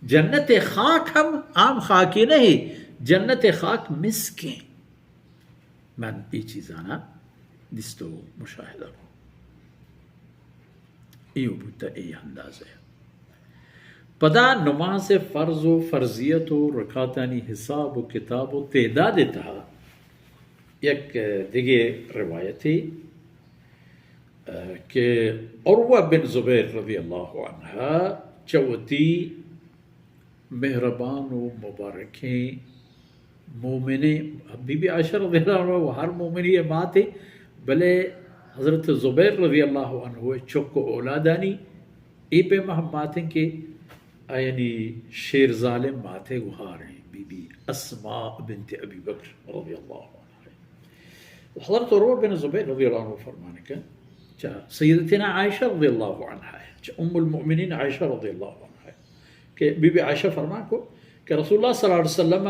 جنت ءِ خاک ہم عام خاکے نہ، جنت ءِ خاک مسکیں۔ من اے چیزانا دیست و مشاہدہ کو۔ ایو بوتا اے اندازہ۔ پدا نماز ءِ فرض و فرضیت و رکعتانی حساب و کتاب و تعداد ءِ تہا یک دگہ روایتے کہ عروہ بن زبیر رضی اللہ عنہ چہ وتی مہربان و مبارکیں مومنیں، بی بی عائشہ رضی اللہ عنہ و ہر مومنی ءِ ماتے، بلے حضرت زبیر رضی اللہ عنہ ءِ چک و اولادانی اے پیما ہم ماتیں کہ آیانی شیر زالیں ماتے گہاریں، بی بی اسماء بنت ابی بکر رضی اللہ عنہ۔ حضرت عروہ بن زبیر رضی اللہ عنہ فرمانے کہ چہ سیدتنا عائشہ رضی اللہ عنہا، چہ ام المؤمنین عائشہ رضی اللہ عنہا، کہ بی بی عائشہ فرمان کو کہ رسول اللہ صلی اللہ علیہ وسلم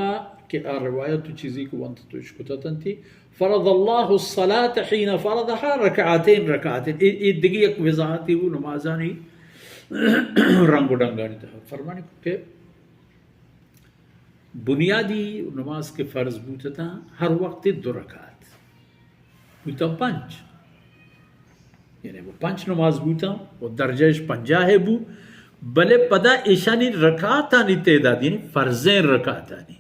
کہ آ روایت و چیزی کو ونت تو اشکتتنتی، فرض اللہ الصلاة حین فرضها رکعتین رکعتین، اے، اے دگی یک وضاحتی وہ نمازانی رنگ و ڈنگانی تہا فرمانے کو کہ بنیادی نماز کہ فرض بوتتاں، ہر وقت دو رکعت بوتاں پنچ، یعنی وہ پنچ نماز بوتاں و درجہ اش پنجاہ بو، بلے پدا ایشانی رکعتانی تعداد، یعنی فرضیں رکعتانی،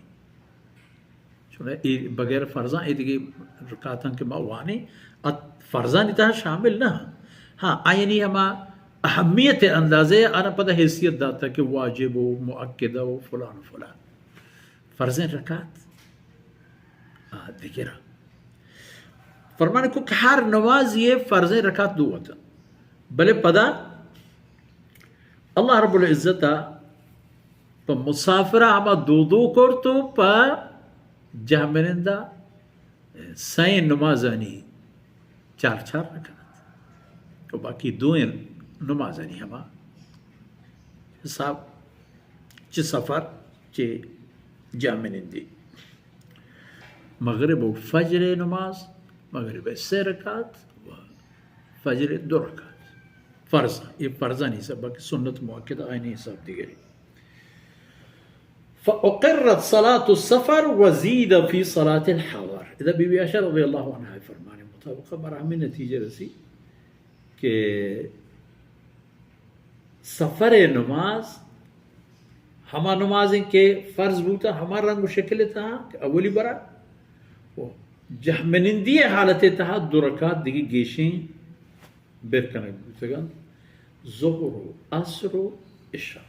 چون اے بغیر فرضاں اے دگہ رکعتاں کہ ما وانیں، ات فرضانی تہا شامل نہ۔ ہاں، آیانی ہما اہمیت اندازے آنا پدا حیثیت داتا کہ واجب و مؤکدہ و فلان و فلان۔ فرضیں رکعت آ دگرا۔ فرمان کو کہ ہر نماز یہ فرضیں رکعت دو وطن، بلے پدا اللہ رب العزت پہ مسافرہ ہما دو دو کرت و پہ جہمنندہ سئیں نمازانی چار چار رکعت و باقی دوئیں نمازانی ہما حساب، چہ سفر چہ جہمنندی۔ مغرب و فجر نماز، مغرب سہ رکعت و فجر دو رکعت۔ فرض، یہ فرضانی حساب، باقی سنت مؤکدہ آئینی حساب دیگری۔ فأقرت صلاة السفر وزید فی صلاة الحضر۔ ادا بی بی عائشہ رضی اللہ عنہا فرمانے مطابق ہمارا ہمیں نتیجہ رسی کہ سفر نماز ہما نمازیں کہ فرض بوتا، ہما رنگ و شکل تہا کہ اولی برا و جہمنندی حالت تہا دو رکعت دیگہ گیشیں بر کنگ بوتگ انت، ظہر و عصر و عشاء۔